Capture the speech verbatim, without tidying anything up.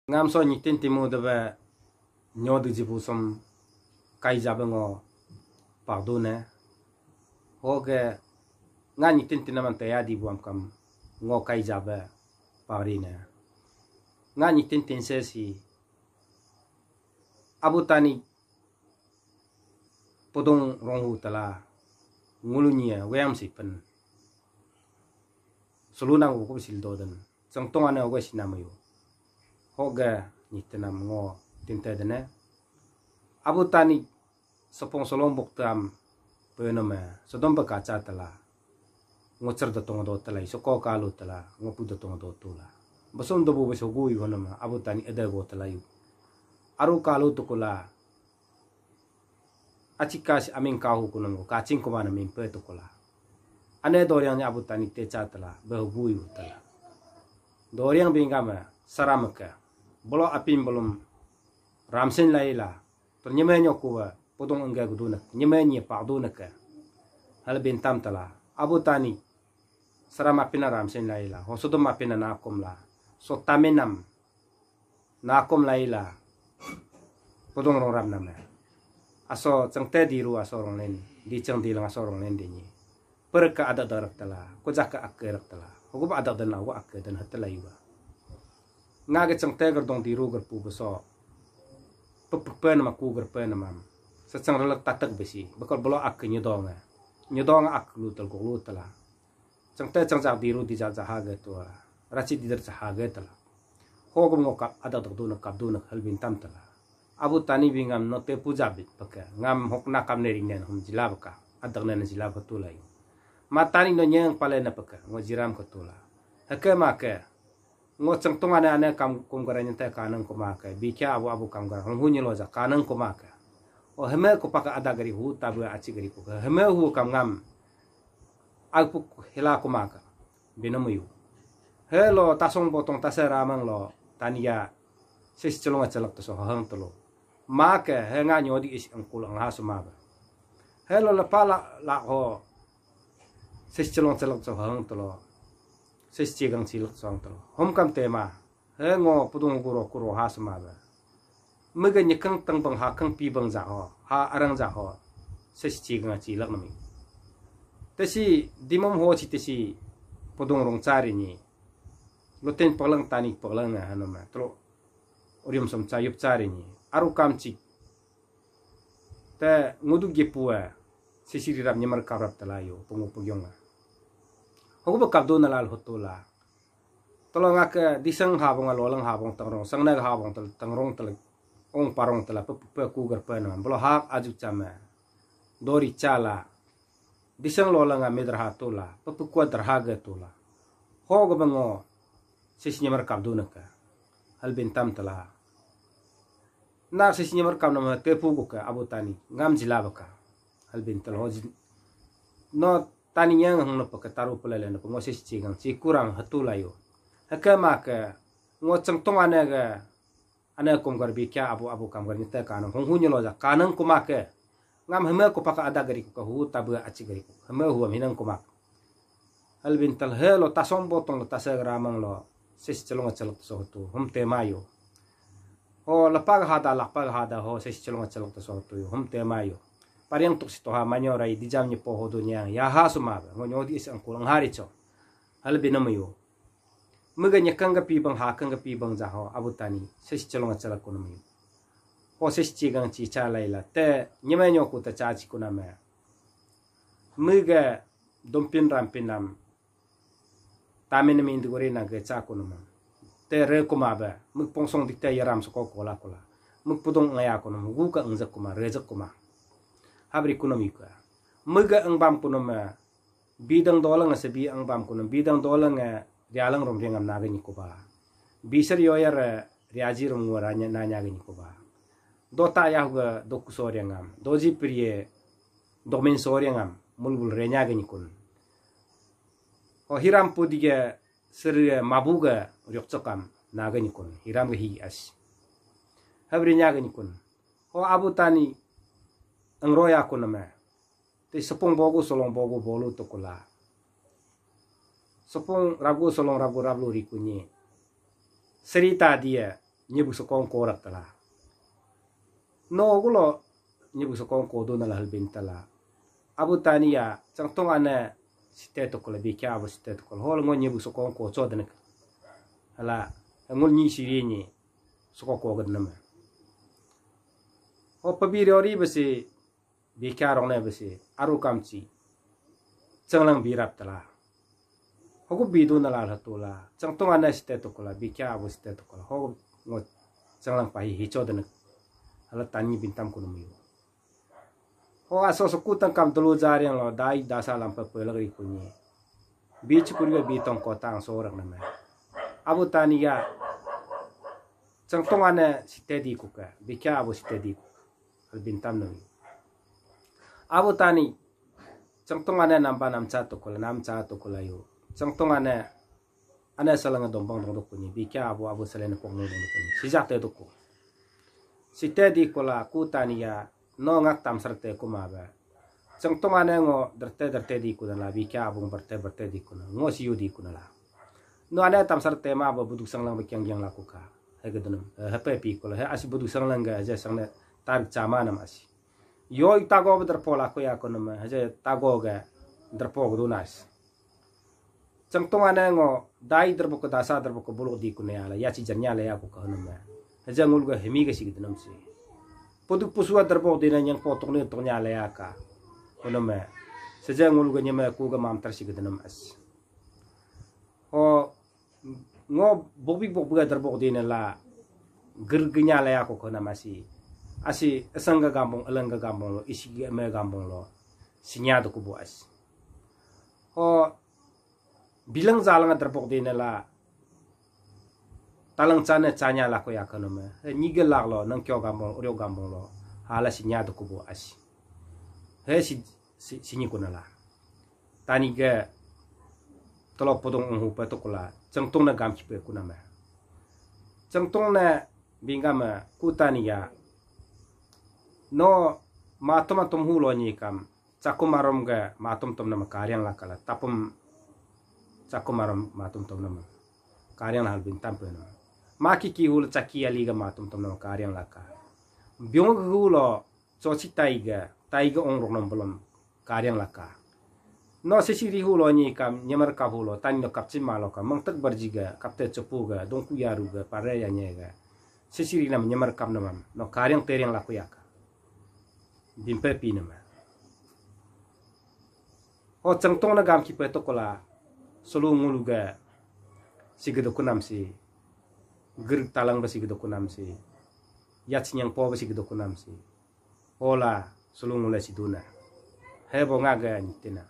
Ngam so nyitin timu debe nyo de jibu som kai jabe ngo pakdu ne. Hoge nga nyitin tinaman teya di buam kam ngo kai jabe pakri ne. Nga nyitin tinse si Abu Tani podong ronghu tala ngulu nyia weyam si pen. Selunang wukup sil doden. Sengtong ane ogo sinamayu. Hoga nyi tenam ngo tinte dene. Abu Tani sepong solong bok tam penome sedom bekaca tela. Ngo cer de tong do tela, soko kalu tela, ngo pu de tong do tula. Besom debu bes hugu yu honoma Abu Tani ede go tela yu. Aru kalu tukula. Acik kasi aming kahu kunung kacing kumana mimpe tukula. Ane doriang ni Abu Tani teca tela, behugu yu tela. Doriang bingga me saram ke. Bolo apin belum ramsen laila. Ter nyeme nyoku we podong engga gudunek, nyeme nyi pakdunek ke. Hal bintam tela. Abu Tani saram apina ramsen laila. Hosodom apina nakum la. So taminam nakum laila. Podong rong ram name. Aso cengte diru aso rong len, di ceng dilang aso rong len dinyi. Perka adak darak tela, kujak ke ake rak tela. Hukup adak dan awa ake dan hetela iwa. Nga ke cengte gerdong diru gerpu beso. Pepekpe nama ku gerpe nama. Seceng relek tatek besi, bekal belo ake nyedong. Nyedong ake lu tel gok lu tela. Cengte cengjak diru dijak jaha ge tua. Raci dider jaha ge tela. Hogum ngo kap adak dak duna kap duna hal bintam tela. Abu Tani bingam no tepu jabit peke. Ngam hok nakam nering nen hum jila beka. Adak nen jila betul ayu. Matani no nyeng pale na peke. Ngo jiram ke tula. Heke make. Ngo cengtung ane ane kam kum gara nyente kaneng kumake. Bikya abu abu kam gara. Hong hu nyelo ja kaneng kumake. O heme kupaka ada gari hu tabu aci gari kuke. Heme hu kam ngam. Agpuk hila kumake. Binamuyu. He lo tasong botong tase ramang lo tania. Sis celong celak teso hahang telo. Make he nga nyodi is engkul engha suma ba. He lo lepa la la ho. Sis celong celak so hang telo. Sis cigang cilak so hang telo. Hom kam tema. He ngo pudung guro kuro ha suma ba. Mege nyekang tang bang ha kang pi bang ja ho. Ha arang ja ho. Sis cigang cilak nami. Tesi dimam ho ci tesi pudung rong cari ni. Luten palang tani palang ha nama. Telo. Urium som cayup cari ni. Aru kam cik. Te ngudu gipu eh, sisi rirap nyemar kaprap tela yo, pungu pugyong eh. Hogu ba kapdo nalal hoto la. Tolong ake diseng habong, lolang habong, tengrong, sengnag habong tel, tengrong tel, ong parong tela, pe, pe, pe, kugar pe nama. Belo hak aju came. Dori cala. Diseng lolang ame derha tola, pe, pe, kuat derha ge tola. Hogu ba ngo, sisi nyemar kapdo neke. Hal bintam tela. Nak sisi nyemar kam nama tepu guke Abu Tani, ngam jila baka. Hal bintel ho ji-, no tani nyang hang napa ke taru pelele napa ngo sisi cigang, cikurang hetu layo. Heke make, ngo cengtong ane ge, ane kum gar bikya abu abu kam gar nyete kanang, hong hu nyelo ja, kanang kumake. Ngam heme kupaka ada gari kuka hu tabe aci gari kuka. Heme huam hinang kumak. Hal bintel he lo tasong botong lo tase ramang lo. Sis celong celok so tu. Hum tema yo. Ho lepa hada, lepa hada ho sis celong celok so tu yo. Hum tema yo. Pariang tuk si toha manyo rai dijam nyepo ho dunia. Ya ha suma ba. Ngo nyodi is angkul ang hari cho. Hal binam yo. Mega nyekang ga pibang hakang ga pibang jaho Abu Tani. Sis celong celok kunam yo. Ho sis cigang cica laila. Te nyemai nyoku te caci kuname. Mega dompin rampinam. Tamin min duguri na ge ca kunum. Te re kuma be, muk pongsong dikte yaram soko kola kola. Muk pudong ngaya kunum, gu ka ngjak kuma, rejak kuma. Habri kunum yuka. Mega engbam kunum, bidang dolang se bi engbam kunum, bidang dolang rialang rom ringam naga nyikuba. Bisar yoyar riaji rom nguranya nanya ga nyikuba. Dota yahuga doku soriangam, doji priye domin soriangam, mulbul renya ga nyikun. Ho hiram pudiga sir mabuga ryokchokam naga nyikun, hiram ga hi as. Habrinya ga nyikun. Ho Abu Tani angroya kuname. Te sepung bogu solong bogu bolu tukula. Sepung rabgu solong rabgu rablu rikunyi. Serita dia nyebu sokong korak tala. No gulo nyebu sokong kodo nala halbin tala. Abu Tani ya Changtung ane site tukula, Bikya abu site tukula. Hol ngo nyebu sokong ko cho denek. Hala ngul nyi siri nyi sokong ko gad nama. Ho pabiri ori basi Bikya rong ne basi aru kamchi changlang birap tala. Hogu bidu nala hatula Changtung ane site tukula, Bikya abu site tukula. Hogu ngo changlang pahi hicho denek. Hala Tani bintam kunum yu. Ho aso so kutang kam dulu jariang lo dai dasa lampa pelak ri kunyi. Bi chukuri bi tong kotang sorak nama. Abu Tani ya Changtung ane site di kuka, Bikya abu site di kuka. Halbin tam nami. Abu Tani Changtung ane namba namcha tukula, namcha tukula yu. Changtung ane ane salang dombang dong dukuni, Bikya abu abu salen pokno dong dukuni. Sijak te duku. Site di kula ku Tani ya no ngak tamsar te kuma ba. Changtung ane ngo derte derte di kuna la, Bikya abung berte berte di kuna, ngo siu di kuna la. No ane tamsar te ma ba buduk sanglang ba kyang kyang laku ka. He gedunum, eh, hepe pi kula, he asi buduk sanglang ga aja sangne tarik chama nam asi. Yo i tago ba derpo laku ya kunum, aja tago ga derpo gedun asi. Changtung ane ngo dai derbo ke dasa derbo ke buluk di kuna ya la, ya ci janya la ya ku ka hunum. Aja ngul ga hemi ga si gedunum si. Pudu pusua derbo di na nyang potok ni toknya la ya ka. Kunum. Saja ngul ga nyama ku ga mamtar si gedunum as. Ho ngo bokbik bokbik ga derbo di na la gergenya la ya ku ka hunum asi. Asi esang ga gambong, elang ga gambong lo, isi ga eme gambong lo. Sinya duku bu as. Ho bilang jalang derbok di nela talang chane chanya lako ya kanum. He nige lak lo nang kyo gambong, uryo gambong lo. Hala sinya duku bu asi. He si, si, sinyi kunala. Tani ge tolo podong unghu pe tukula. Changtung na gam kipe kuname. Changtung na bingame ku Tani ya. No matum atum hu lo nyi kam. Chakum arum ga matum tum nama karyang la kala, tapum chakum arum matum tum nama karyang la halbin tampe nama. Maki ki hul chaki ali ga matum tum nama karyang la ka. Byung hu lo chochi tai ga, tai ga ong rok nam belum karyang la ka. No sisi ri hu lo nyi kam, nyamar kap hu lo, Tani no kapchin ma lo ka, mangtak barji ga, kapte chapu ga, dongku yaru ga, pare ya nye ga. Sisi ri nam nyamar kap namam, no karyang teryang la ku ya ka. Bimpe pi nama. Ho Changtung na gam kipe tukula, sulu ngulu ga sigedo kunam si, gerik talang ba sigedo kunam si, yat sinyang po ba sigedo kunam si. Hola sulu ngulu si duna. He bo nga ga nyitina.